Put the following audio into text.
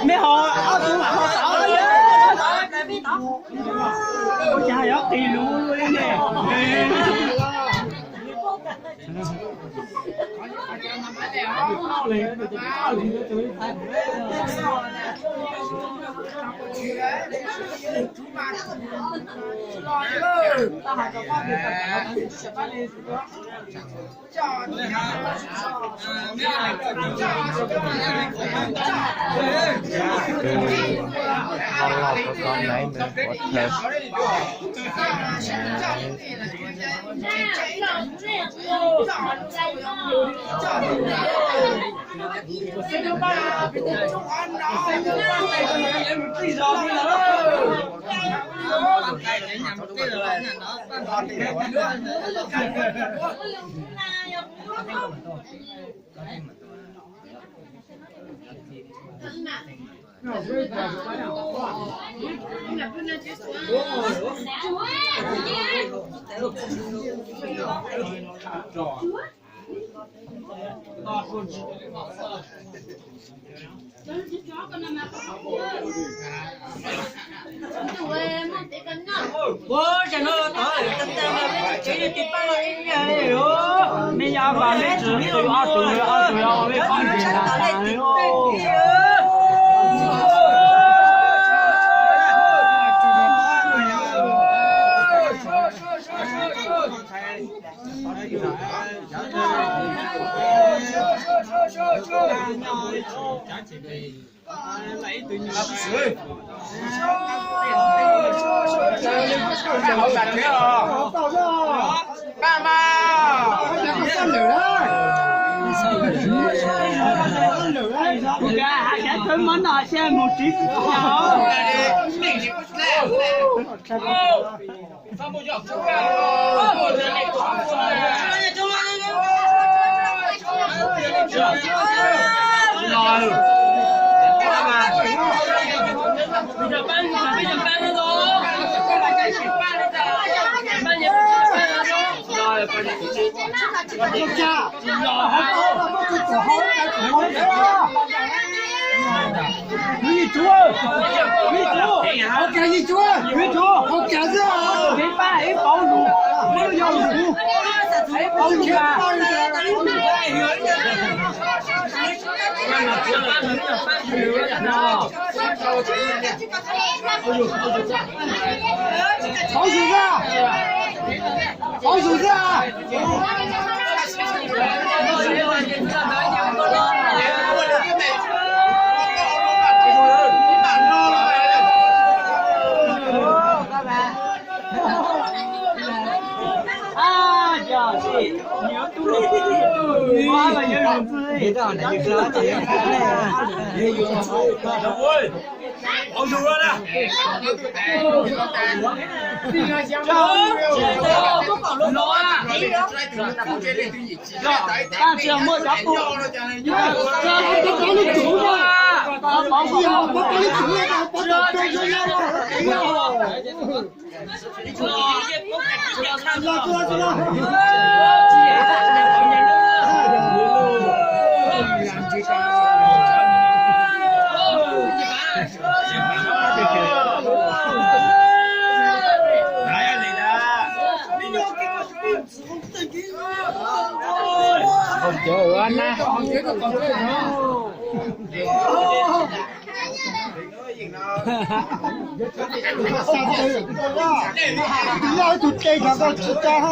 Mej ho ob tug mam ho tod. Ua cas yuav qis lus li ne? Con lo có con nãy mình có thêm. Mej yog vas mej tsis qw ob tug, ob tug yog ua mej poj niam tas tas li. Hais cov tub mab no seb mus txiv tsis tau. Hauv zus xwb, hauv zus xwb. Tus yog ib tug tes thaum koj tsis tau.